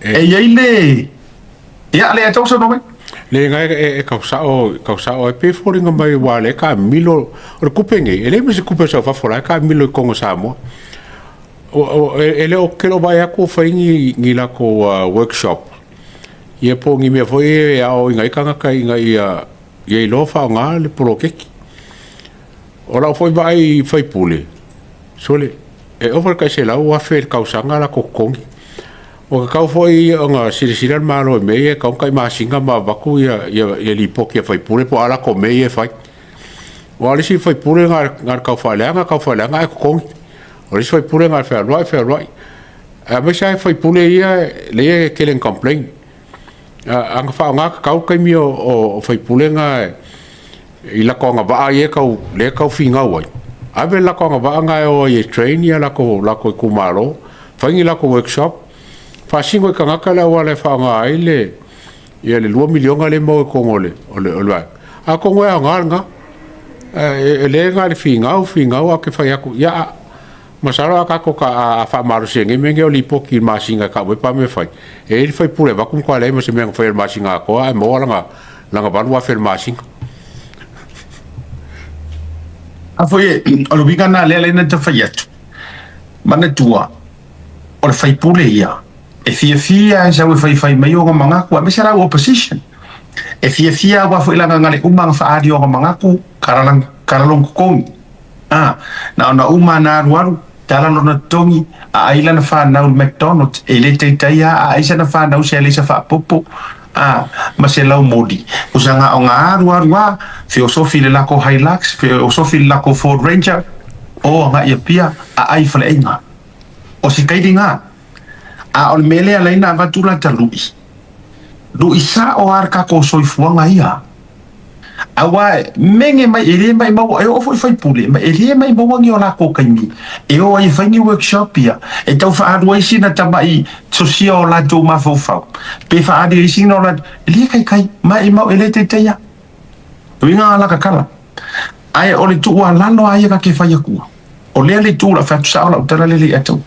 E i ai le ia le tau saunoa mai. Le ngai e kau sao, kau sao e pe foliga mai ua le ka milo o le kupe nei, e le ma se kupe sa fafo la ka milo i Kongo Samoa. E le o ke lo vai aku fai ni ni lako workshop. Ia po ni mea foi e ao i ngai kangaka i ngai ia ia i lofa o ngā le polokeki. O lau foi vai fai pule. Sole, e ofa le kai se lau afe le kausaga la kokongi. O ka kau foi ona silasila le Malo i mea ia e kau kai masinga ma avatu ia ia ia lipoti a faipule po o a latou mea ia e fai. Aua o le isi faipule na na le tau faaleaga tau faaleaga ae totogi. O le isi faipule na le fealuai fealuai. Aemaise lava faipule ia lea e tele ina complain. A na faaaoga tatau le taimi o faipule na i latou agavaa ia e tau lea e tau finau ai, ave le latou agavaa na e o ai e train ia latou latou itumalo, fai ni latou workshop, faasino i tagata le auala e faaaoga ai le ia le 2 miliona lea e maua i totonu o le o le o le vaega. Atonu e aoga lena. E le na o le finau finau ae ou te fai atu, ia masalo a tatou a faamalosi ai nei mea nei o lipoti i le masina e tau mai pa mea e fai, e i ai le faipule e avatu matua leai ma se mea na faia i le masina atoa ae maua lana lana 8,000 i le masina. A foi e, o le uiga lena lea na ta fai atu, manatua, o le faipule ia, e fiafia e sau e faifai mai ona manatu, aemaise la opposition. E fiafia aua foi lana gale uma na faaali ona manatu, kalalang, kalalong totogi. A, na ona uma na alualu, tala lona totogi, a ai lana whanau le McDonald's, e le taitai a, a ai sana whanau se alei sa faapopo, a, ma se laumoli. Kusa nga o nga alu alu a, feosofi le lako Hilux, feosofi le lako Ford Ranger, o nga ia pia, a ai fale ainga. O se kaili nga, a o le mea lea lai na avatu la ta lui. Lui sa o ar ka ko soifuanga ia. Aua mege mai e le maumau e oo foi faipule ma e le maumau agi o lakou taimi e o ai e fai ni workshop ia e tau faaalu ai sina tama'i sosia o latou mafaufau pe faaali ai sina o latou e le kaikai maumau e le taitaia uiga alakakala ae o le tuualalo a ia ka ke fai akua o lea le itu o la'u fai atu sa'o la'u tala lea i atou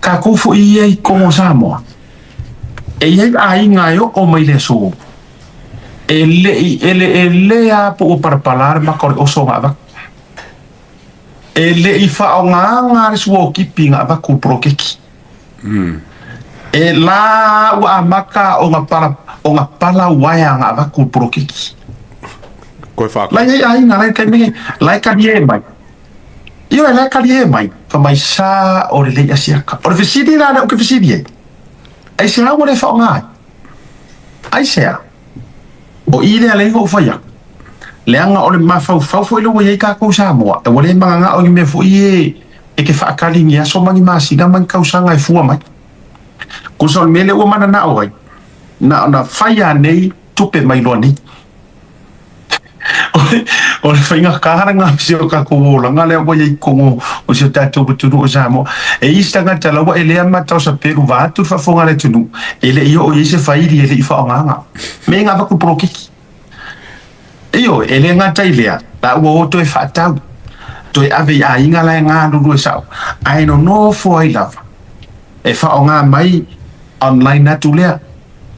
takou foi ia i Kogo Samoa e i ai aiga e oo mai le aso E le i eleelea a po ua palapala le maka o le oso na avatu. E le i faaaogaga le suokipi na avatu i le poloketi. E la ua amata ona pala, ona pala uaea na avatu i le poloketi. Koe whākau. Lai ai aiga, lai taimi nei, lai kalie mai. Ioe, lai kalie mai, fa mai sa o le lei asiaka. O le fesili la lea ou ke fesili ai, aisea ua le faaaoga ai? Aisea? O i lea lea ua ou fai aku, leaga o le mafaufau foi lea ua i ai tatou Samoa, ua le mananao i ni mea foi e e te faatali i ni aso ma ni masina ma ni tausaga e fua mai. Tusa o le mea lea ua mananao ai, na ona fai lava nei tupe mai loa nei. O le faigata lena o si o tatou olaga lea ua i ai i totonu o si o tatou atunuu o Samoa. E i ai isi tagata la ua elea mata o sapelu vaeatu le faafofoga a le atunuu, e le i oo i ai se faili e le i faaaogaina. Mea ia na avatu i le poloketi. Ioe, e le gata i lea, la ua o toe faatau, toe ave i aiga la e galulue sao, ae nonofo ai lava e faaaoga mai online atu lea.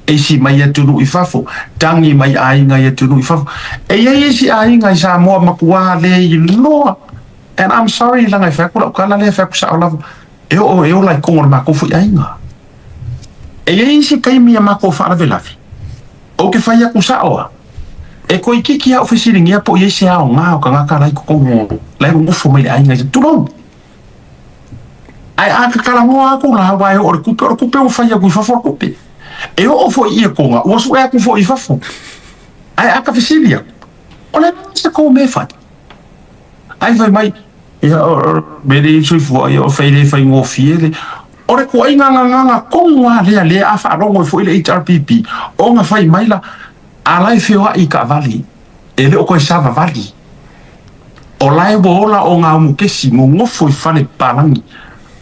Isi mai atunuu i fafo, tagi mai aiga i atunuu i fafo. E i ai isi aiga i Samoa matua le iloa, and I'm sorry leaga e fai atu lau tala lea e fai atu sao lava, e oo e ola i totonu o le matou foi aiga. E i ai isi taimi a matou faalavelave, ou te fai atu sao lava, e toeitiiti lava ou fesiligia po o i ai se aoga o tagata la i totonu o, la e nonofo mai i le aiga i tulou. Ae a talanoa atu la, aua e oo i le tupe, o le tupe ua fai atu i fafo le tupe. E oo foi i Etoga, ua sue atu foi i fafo. Ae a ta fesili atu, o le a se kou mea e fai? Ae fai mai, ia, o mea lea i soifua, ia, o fai le faigofie le... O le tuuaiga gagaga tonu lava lea, lea a faalogo ai foi le HRPP, ona fai mai la, a la e feoai i taavale, e le o toe savavali. O la e ua ola o ngā umukesi nonofo i fale papalagi,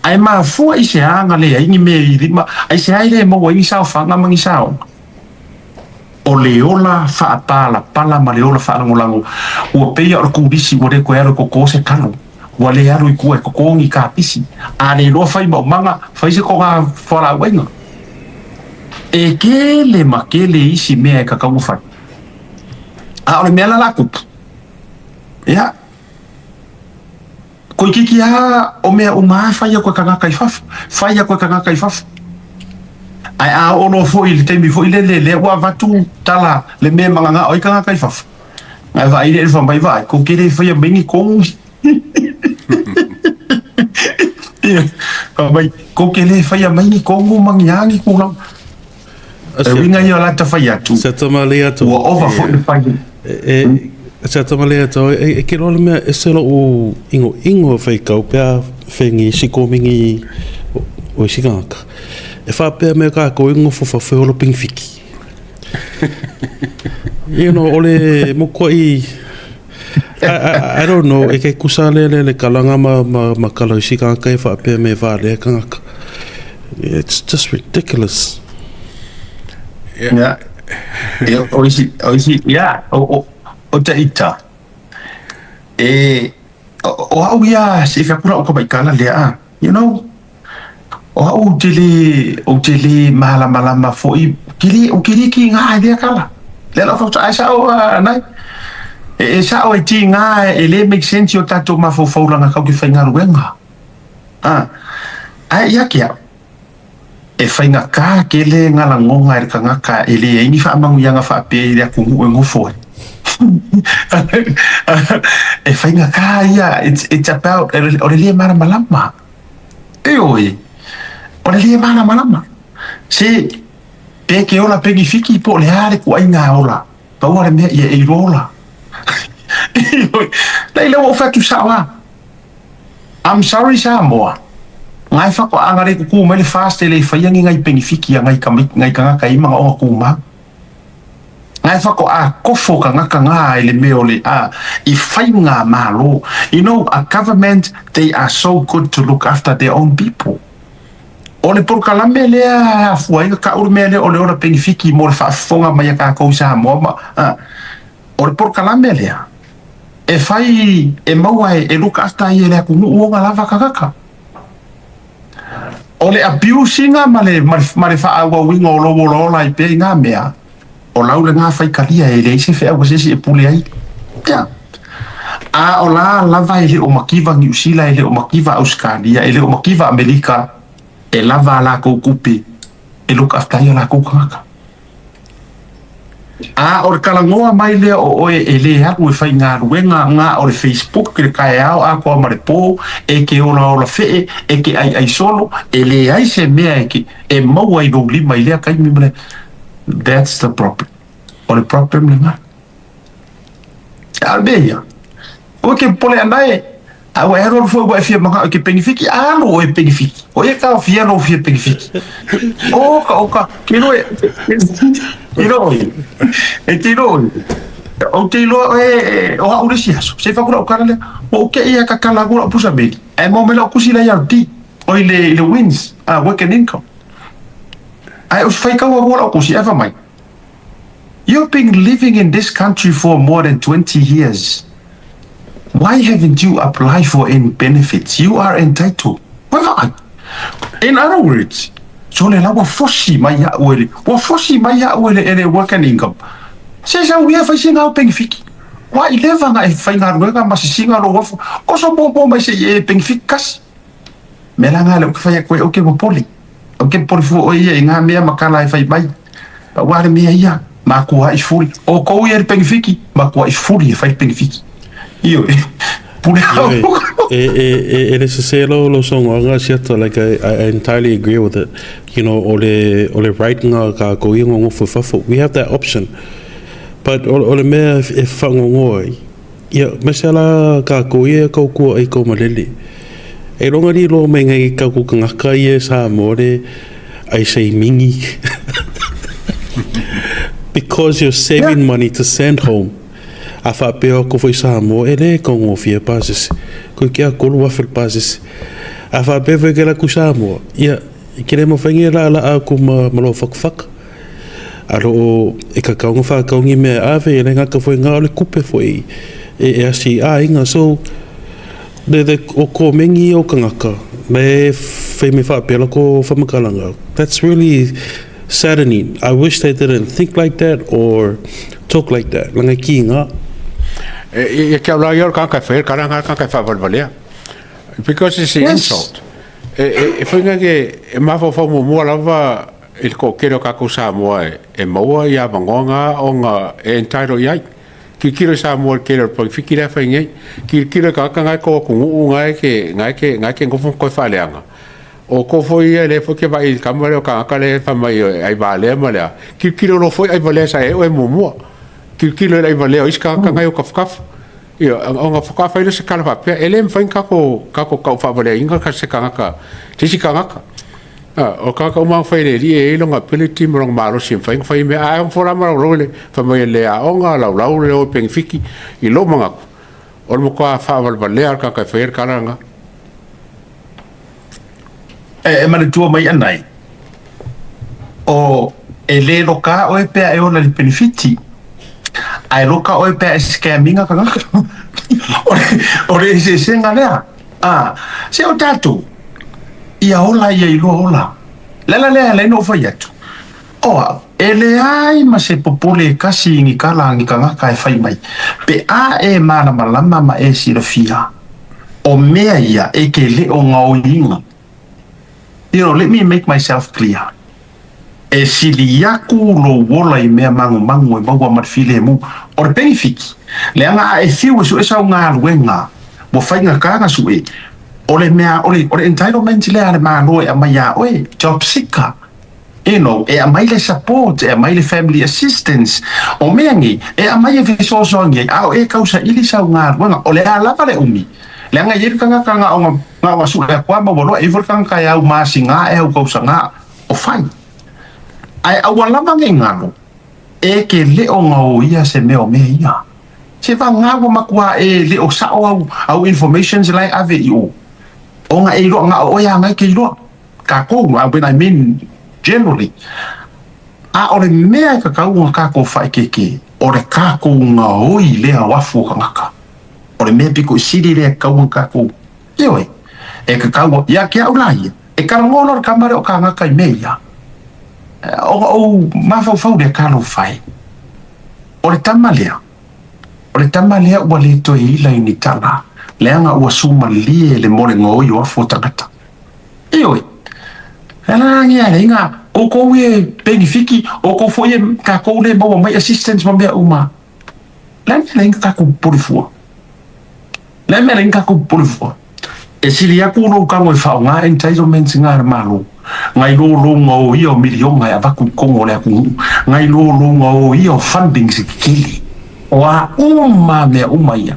ae mafua i se aga leai ni mea i lima, ai se ai le maua ai ni saofaga ma ni saoga. O le ola faapalapala ma le ola faalagolago, ua pei o le kulisi ua le toe alu e koko se kalo, ua le alu i tua e koko ni kapisi, a le iloa fai maumaga, fai se toga fualaau aina. E kele ma kele isi mea e kakau ona fai. A o le mea la la kupu, ia, koikiki a o mea uma a fai aku e kagaka i fafo, fai aku e kagaka i fafo. Ae a oo loa foi i le taimi foi lele lea ua avatu tala le mea e magagao ai kagaka i fafo, ae vaai lea i le fai mai, vaai, kou te le faia mai ni kogu. Fai mai, kou te le faia mai ni kogu ma ni a ni tulaga. E uiga ia o la ta fai atu, ua ova foi le fai. Se ata male atu, e ke loa le mea ese lo'u igoigo e faitau pe a fegi si komigi o isi tagata. E faapea mai kākou e nofo fafo e ola penifiki. You know, o le mokuaʻi I don't know, e ke kusa le le le kalanga ma ma ma kala isi tagata e faapea me valea tagata. It's just ridiculous. Yeah. E, o isi, o isi, yeah, o te ita. E, o au ia, se i whakura o ka maikala lea, ah, you know, o au ou te le, ou te le mālamalama foi, ke le, o ke le ki ngā e lea kala. Lea lau whauta, ai sao, nai, e sao e ti ngā, e le make sense i o tātou mafaufau kau ke whaingaruenga. Ah, ai ia ke au, e faigata tele ngā lagoga e le tagata e leai ni faamanuiaga faapea i le atunuu e nofo ai. E faigata ia, it's about, o le le malamalama. Ioe, o le le malamalama. Se, pe ke ola penifiki po o le a le kuaiga ola, pau lava le mea ia e iloa ola. Ioe, leai lea ua ou fai atu sao lava. I'm sorry Samoa, ngai whakoaanga le kuku mai le fast e le whaia ni ngai penifiki a ngai kami, ngai kangaka i manga onga kūmau. Ngai whakoa kofo ka ngaka ngā e le mea o le a, i whai ngā mālo. You know, a government, they are so good to look after their own people. O le polokalame lea a fua ai ka uru mea lea o le ora penifiki mo le whaafonga mai a kākou Samoa ma, a, o le polokalame lea, e whai e maua e look after ai e le atunuu ona lava kagaka. O le abusinga ma le, ma le whaauauinga o lou olaola ai pea i ngā mea, o lau le ngā whaikalia e leai se wheau se isi e pule ai. Ia. A o la lava e le o makiva Niu Sila, e le o makiva Australia, e le o makiva Amerika, e lava a lākou kupe e look after ai a lākou kagaka. A o le kalagoa mai lea o oe e lē alu e faigaluega gā o le Facebook i le kaeao atoa ma le pō, e ke olaola fee, e ke aiai solo, e leai se mea e ke e maua i lou lima i lea taimi ma le. That's the problem. O le problem lenā. A o le mea ia, oe ke popole ana e, a ua e alualu foi ua e fia manao i ke penifiki, a alu oe e penifiki. O ia taofia lou fia penifiki. O ka, o ka, ke loa e, te iloa oe, e te iloa oe. Ou te iloa oe, o ha'u le isi aso, se i whakura o kala lea, ua ou ke ia ka kala aku lau pusa meli. Ae maua mai lau kusi la ERD, o i le, i le WINS, work and income. Ae o whaikau aku lau kusi, e wha mai. You've been living in this country for more than 20 years. Why haven't you applied for any benefits? You are entitled. Wai In other words, so le la ua fosi mai a'u e le, ua fosi mai a'u e le, e le work and income. Se sau ia fai se ngau penifiki. Ua i leva nga e faigaluega ma sisiga lou uafu, oso pōpō mai se i e penifiki kasi. Mea la ngā le uke whai a koe, oke popole. Oke popole fua oe ia i ngā mea ma kala e whai mai. Pa ua le mea ia, ma kua i fuli. O kou ia le penifiki, ma kua i fuli e whai penifiki. Ioe, pule hau. E le sese lou saunoaga Siata, like I entirely agree with it. You know, o le, o le right ngā kākou ia ngō fafo. We have that option. But o le mea e whangongoa ai, ia, me se ala kākou ia kau kua ai kau malele. E longa ni lo mai ngai kau ku kangaka ia Samoa le ai sei mingi. Because you're saving money to send home. A whaapea ko foi Samoa e le kau ngō fia pasese. Koe ki a kolu afe le pasese. A whaapea foi ke la ku Samoa. Ia, ke le mawhaingi la la a ku ma lo whakawhaka. A lo o e ka kaunga whakaungi mea ave e le ngaka foi ngā o le kupe foi e asi a inga. So, le o ko mengi o kangaka, me whai me whaapea la ko whamakalanga. That's really Saddening. I wish they didn't think like that or talk like that. Laga e kiga. Ia ke au la ia o le tagata e faia le tala lena, le tagata e faavalevalea. Because it's an insult. E faiga ke e mafaufau muamua lava i le toatele o tatou Samoa e maua ia avanoa na ona e entitle i ai. Tilotilo i Samoa i le tele o le polofiki la e fai nei. Tilotilo i tagata na e tou atunuu na e te, na e te, na e te nofo ma toe faaleaga. O outou foi ia lea foi e te vaai i le tama lea o tagata lea e fai mai e aivalea ma le a. Tilotilo loa foi aivalea sa i ai oe muamua. Tilotilo i le aivalea o isi tagata na e o tafatafa. Ia, ona faatoa fai lea o se tala faapea, e le mafai ona tatou, tatou tau faavaleaina se tagata, se isi tagata. O tagata uma lava na fai e le Alii e i ai lona ability ma lona malosi e mafai ona fai mea. Ae fola ma laulau le fai mai e le aoga, laulau le o i penefiti. I lou manatu, o le matua faavalevalea o le tagata e faia le tala lena. E manatua mai anai, o e le loka oe pea e ola i le penefiti, ae loka oe pea e scam iga tagata. O le eseesega lea. A, se o tatou, ia ola ia i lua ola. Le ala lea e ala ai ona ou fai atu, o au, e leai ma se popole e kasi i ni kala a ni kangaka e fai mai, pe a e malamalama ma e silafia, o mea ia e ke le o gaoiiga. You know, let me make myself clear. E sili aku lou ola i mea magumagu e maua ma le filemu. O le penefiti, leaga a e fiu e sue sau galuega, ua faigata na sue, o le mea, o le, o le entitlement lea a le Malo e aumai ia oe, job seeker, you know, e aumai le support, e aumai le family assistance, o mea nei, e aumai e fesoasoani ai, a o e tausaili sau galuega, o le a lava le umi, leaga e i ai le tagata na ona, na ona sue atu lava ma ua loa, e i ai foi le tagata e au masina e au tausaga, o fai. Ae aua lava nei galo, e ke le o gaoia se mea o mea ia. Se vagā ua matua e le o sao au, au informations la e ave i o. Ona e iloa na o oe a ngai ke iloa. Kākou, when I mean generally. A o le mea e kakau ona kākou whaikeke, o le kākou gaoi lea o afu o kangaka. O le mea piko i sili lea e kakau ona kākou. Ioe, e kakau, ia ke au la ia, e talanoa loa le tama lea o kānaka i mea ia, ona ou mafaufau lea, talofa e, o le tama lea, o le tama lea ua le toe ila i ni tala, leaga ua sumalie le mo le gaoi o afu o tagata. Ioe, e ala agi a leiga, outou e penifiki, outou foi e kākou le maua mai assistance ma mea uma, le a le mea e leai ni tatou popole fua? Le a le mea e leai ni tatou popole fua? E sili atu lou tago e faaaoga entitlements nga a le Malo, ngai lo lou gaoia o miliona e avatu i totonu o le atunuu, ngai lo lou gaoia o fundings e tetele. O a uma mea uma ia,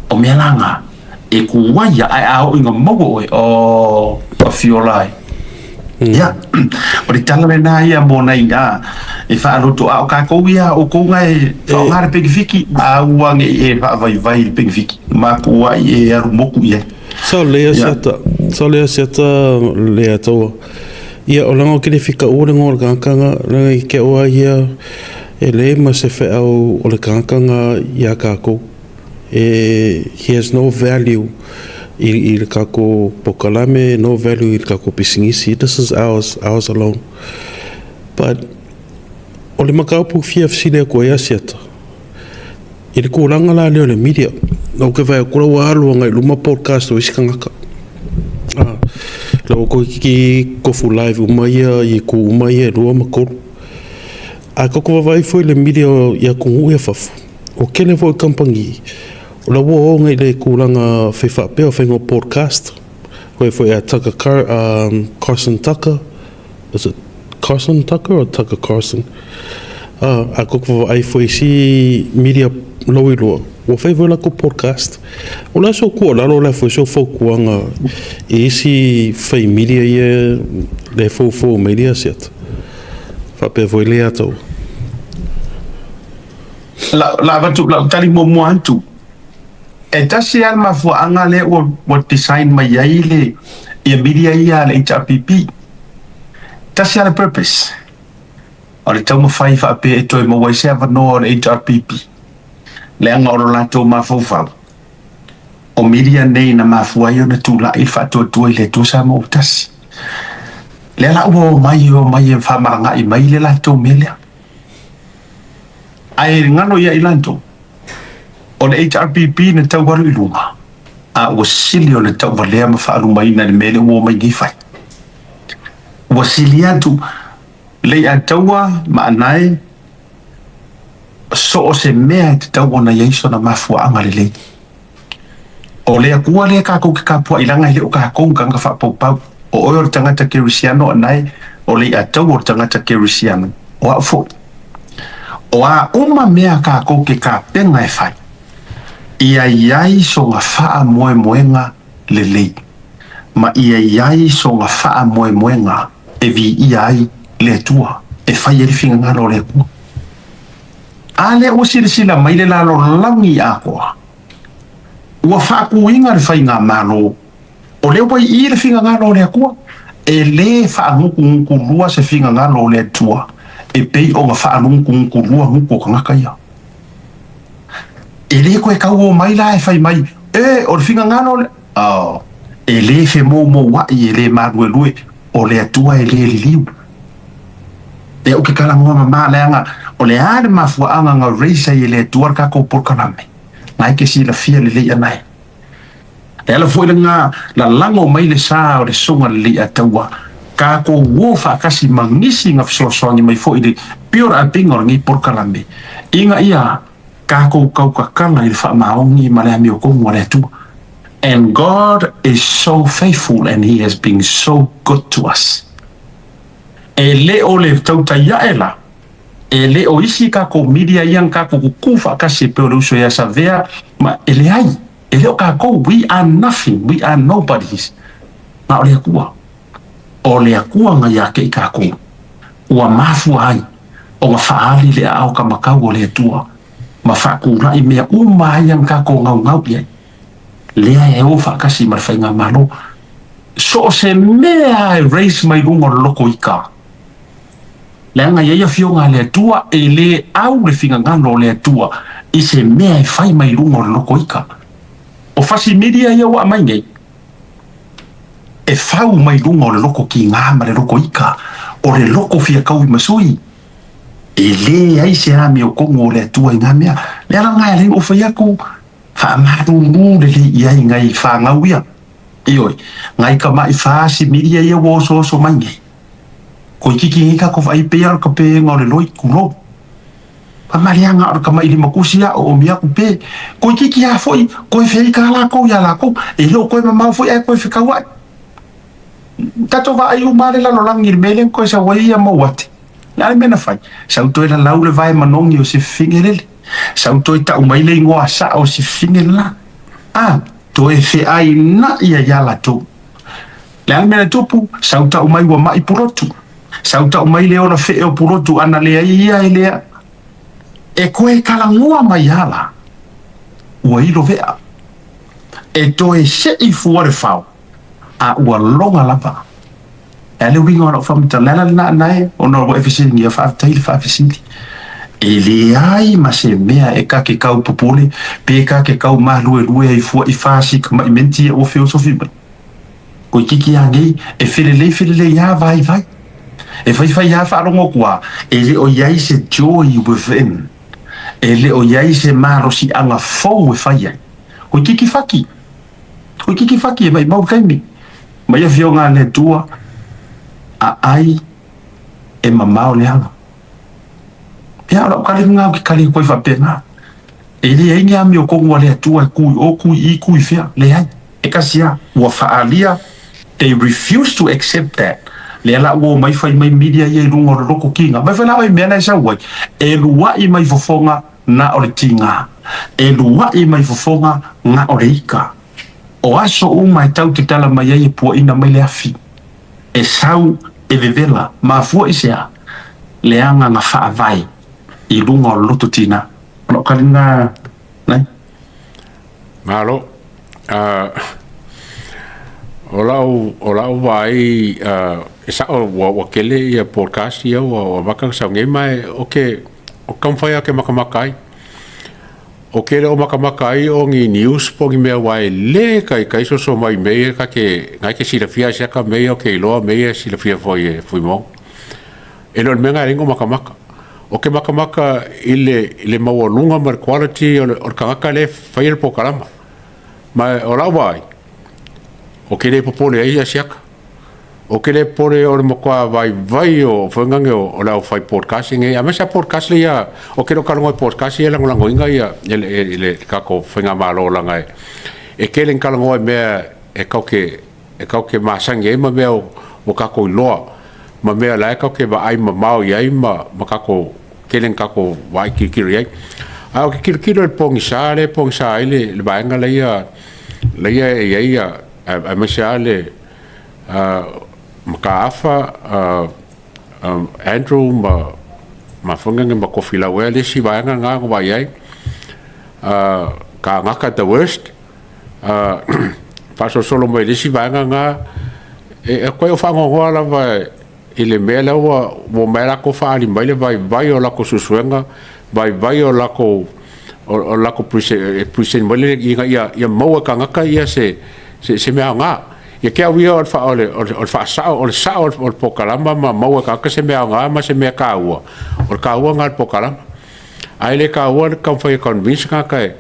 o mea la nga e kuaia ae a oo ina maua oe, oh, ua fiola ai. Ia, o le tala lena ia mo nai a e faaloto a o kākou ia oukou nga e faaaoga le penefiki, a ua ne i e faavaivai i le penefiki, makuai e alu moku i ai. Sao lea siata, sao lea siata lea taua. Ia o laga o ke le fikaua le ngoa o le tagata nga, laga i ke oa ia e le ma se feau o le tagata nga ia kākou. E he has no value i, i le kākou pokalame, no value i le kākou pisinisi. This is ours, ours alone. But o le mataupu fia fesili atu ai Asiata, i le tulaga la lea o le media, ou te vaai atu la ua alu agai i luma podcast o isi tagata. Ah, la ua toeitiiti tofu live uma ia i itu uma ia e lua ma tolu. A tatou vaavaai foi i le media i atunuu ia fafo, Ua tele foi kamupani o la ua o nei i le tulaga fai faapea o faiga o podcast, koe foi a Tucker Car, um, Carson Tucker, is it Carson Tucker or Tucker Carson? A koko vaai foi si media lauiloa, ua fai foi latou podcast. O le a se tuualalo, o le a foi se fautuaga i isi fai media ia le foufou mai le Asiata? Faapea foi le atau. La avatu lau tali muamua atu. E tasi lava le mafuaaga lea ua ua design mai ai le ia media ia a le HRPP. Tasi lava le purpose, o le taumafai faapea e toe maua ai se avanoa o le HRPP, leaga o lo latou mafaufau, o media nei na mafua ai ona tulai le faatuatua i le Atua Samoa ua tasi. Lea la ua omai e omai e faamalaga'i mai le latou mea lea. Ae galo ia i latou, o le HRPP na tau alu i luma, a ua sili ona tauvalea ma faalumaina i le mea lea ua omai nei fai. Ua sili atu Leiataua ma Anae, so o se mea e tatau ona i ai sona mafuaaga lelei. O le Atua lea kakou te kapuaʻi laga e le o kakou ni tagata faapaupau. O oe o le tagata Kerisiano anae, o Leiataua o le tagata Kerisiano, o a'u foi. O a uma mea kakou te kapena e fai, ia i ai sona faamoemoega lelei, ma ia i ai sona faamoemoega e viia ai le Atua, e fai ai le finagalo o le Atua. A lea ua silasila mai le lalolagi atoa, ua faatuina le faigamalo, o lea ua i i le finagalo o le Atua. E lē faagutugutu-lua se finagalo o le Atua e pei ona faagutugutu-lua gutu o tagata ia. E lē toe tau omai la e fai mai, E, o le finagalo o le. Oh, e lē femoumouaʻi, e lē maluelue, o le Atua e lē liliu. Lea ou te talanoa mamā leaga o le a le mafuaaga na raise ai e le Atua le tatou polokalame, na e te silafia lelei anae. E ala foi lena lalago mai le sa o le Susuga Leleiataua, tatou o faatasi ma nisi na fesoasoani mai foi i le build up ina o lenei polokalame, ina ia tatou tautatala i le faamaoni ma le amiotonu a le Atua. And God is so faithful and he has been so good to us. E le o le tautai ae la, e le o isi tatou media ia na tatou kukū faatasi e pei o le uso ia Savea ma, e leai, e le o tatou, we are nothing, we are nobodies, na o le Atua. O le Atua na ia te i tatou, ua mafua ai ona faaali le aao kamakau o le Atua ma faatulai mea uma ai ia na tatou gaugau i ai. Lea e o faatasi ma le faigamalo. So o se mea e raise mai luga o le loko ika, leaga e i ai afioga a le Atua e le au le finagalo o le Atua i se mea e fai mai luga o le loko ika. O fasi media ia ua aumai nei, e fau mai luga o le loko kigā ma le loko ika, o le loko fia kauimasui. E leai se amiotonu o le Atua i ngā mea. Le ala lena e alai ou fai atu, faamalulu lelei i ai ngai fanau ia. Ioe, ngai kamaʻi fasi milia ia ua osooso mai nei. Koikiki nei kakou vaai pei a o le kapēga o le loi, tulou. Pamaliaga o le kamaʻi limakusi a o omi aku pē. Koikiki a foi, koe feai kā lakou iā lakou, e le o koe mamao foi ae koe fekauaʻi. Tatou vaai uma a le lalolagi i le mea lea na koe sau ai ia mou ate. Le a le mea na fai? Sau toe lalau le vae manogi o se fefine lele. Sau toe tau mai le igoa saʻo o se fefine lela. A, toe feainaʻi ai iā latou. Le a le mea na tupu? Sau tau mai ua maʻi pulotu. Sau tau mai le ola feʻe o pulotu ana leai ia e lea. E koe talanoa mai iā la, ua ilo veʻa. E toe seʻi fua le fao. A ua loga lava. E a le uiga o lau faamatalaga? Le ala lena anae, ona ua e fesiligia, faafetai le faafesili. E leai ma se mea e ka ke kau popole, pe ka ke kau maluelue ai fua i fasi ka maʻi menti ia ua feosofi mai. Koikiki a nei, e felelei felelei a vaivai. E faifai a faalogo atu a, e le o i ai se joy within. E le o i ai se malosiaga fou e fai ai. Koikiki faki. Ko kiki whaki e maimau taimi mai afioga a le Atua a ai e mamao le ala. Pea o lau kali ngā ki kali koe whapena. E le ai ni amio kongu a le Atua e kui o kui i kui whea, le ai. E kasi a, ua whaalia, they refuse to accept that. Le ala ua o mai whai mai media ia i runga o le loko ki ngā. Mai whai la oi mea na e sau ai. E luai mai fofonga na o le tīgā. E luaʻi mai fofoga na o le ika. O aso uma e tau te tala mai ai e puaʻina mai le afi. E sau, e vevela, mafua i se a? Leaga na faavae i luga o le loto tīnā. O lau kali lena, nai. Malo. O lau, o lau vaai, e sao ua, ua kele ia podcast ia ua, ua maka sau nei, ma e, o ke, o ka mawhai a ke makamaka ai. O ke le o makamaka ai o ni news po ni mea aua e lē taitai soso mai i mea ia ta te na e te silafia ai siaka mea ia ou te iloa mea ia e silafia foi e Fuimoga. E le o le mea lena e alai ona ou makamaka. Ou te makamaka i le i le maualuga ma le quality o le o le tagata lea e faia le polokalama. Ma o lau vaai, ou te le popole ai ia siaka. Ou te le popole o le matua vaivai o foi nane o le aufai podcast nei, aemaise lava podcast ia, ou te le o talanoa i podcast ia e lagolagoina ia le le tatou faigamalo leaga e tele ina talanoa i mea e tatou te e tatou te masani ai ma mea ua tatou iloa ma mea la e tatou te vaai mamao i ai ma ma tatou tele ina tatou vaai tilotilo i ai. Ae ou te tilotilo i le pogisa lea e pogisa ai le vaega lea lea e i ai aemaise lava le Mataafa, Andrew ma Mafuga ma Tofilau ea le isi vaega lena na vaai ai. Kāgata the worst, faasolosolo mai i le isi vaega lena, e toe o faanoanoa lava i le mea lea ua omai latou faaali mai le vaivai o latou suesuega, vaivai o latou o latou present mai le ina ia maua e tagata ia se se mea aoga. Ia te au ia o le o le faasao o le sao o le polokalama ma maua e tagata se mea aoga ma se mea taua, o le taua lena o le polokalama. Ae le taua le taumafai e convince tagata e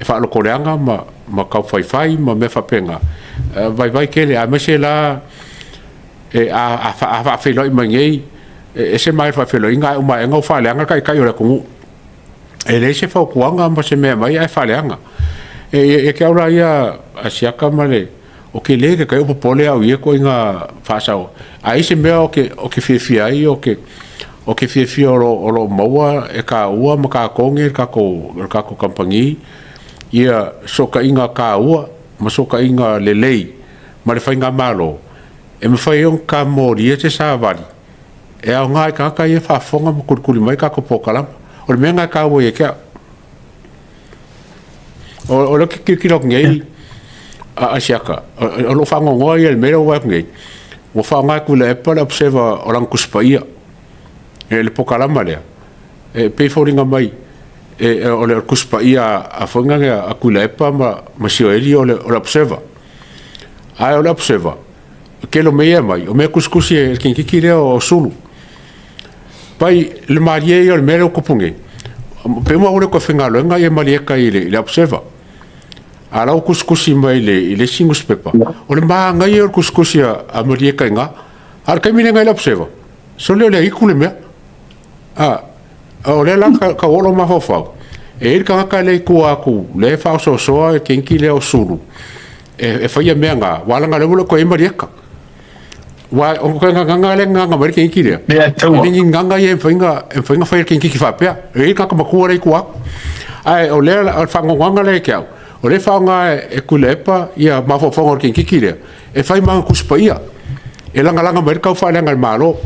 faalotoleaga ma taufaifai ma mea faapena, e vaivai tele aemaise la e a faafeiloai mai nei, e ese mai le faafeiloaiga ae uma aena ua faaleaga le Taitai o le atunuu. E leai se fautuaga ma se mea e aumai ae faaleaga. E te au la ia a siaka ma le, o ke lē ke kai o popole au ia ituaiga faasao. A i ai se mea o ke fiafia ai, o ke fiafia o lo o maua e kāua ma kākou nei le tatou kamupani ia fesootaiga tāua ma fesootaiga lelei ma le faigamalo e mafai ai ona tamolia se savali e aoga i tagata ia e faafofoga ma kulikuli mai tatou polokalama. O le mea lena e taua ia te au. O lea ou te tilotilo atu nei a Asiata, o lo o faanoanoa ia i le mea lea ua vaai atu nei, ua faaaoga e Tuilaepa le Observer o lana Tusi Paia i le polokalama lea, e pei e foliga mai o le Tusi Paia a foi lea a Tuilaepa ma Sioeli o le Observer. Ae o le Observer, o le tele o mea ia e aumai, o mea tusitusi e le teineitiiti lea o Sulu. Pai le malie ia o le mea lea ua tupu nei, pe uma ua le toe faigaluega ia Malieta i le Observer. A o la ua tusitusi mai i le isi nusipepa, o le manaia o le tusitusi a Malieta i ina. A o le taimi lea na i le Observer, sole o le aitu le mea. A, o lea la tau oo lou mafaufau, e i ai le tagata lea i tua atu lea e faaosoosoa le teineitiiti lea o Sulu e faia mea na, aua leaga o lea ua le toe i ai Malieta. Aua o le gagana lea e gagana mai ai le teineitiiti lea, e le ni gaga ia e mafai ona fai e le teineitiiti faapea. E i ai le tagata matua lea i tua atu. Ae o lea, o le faanoanoaga lea ia te au, o lea e faaaoga e Tuilaepa ia mafaufauga o le teineitiiti lea e fai ma ana Tusi Paia e lagalaga mai ai le taufaaleaga e le Malo.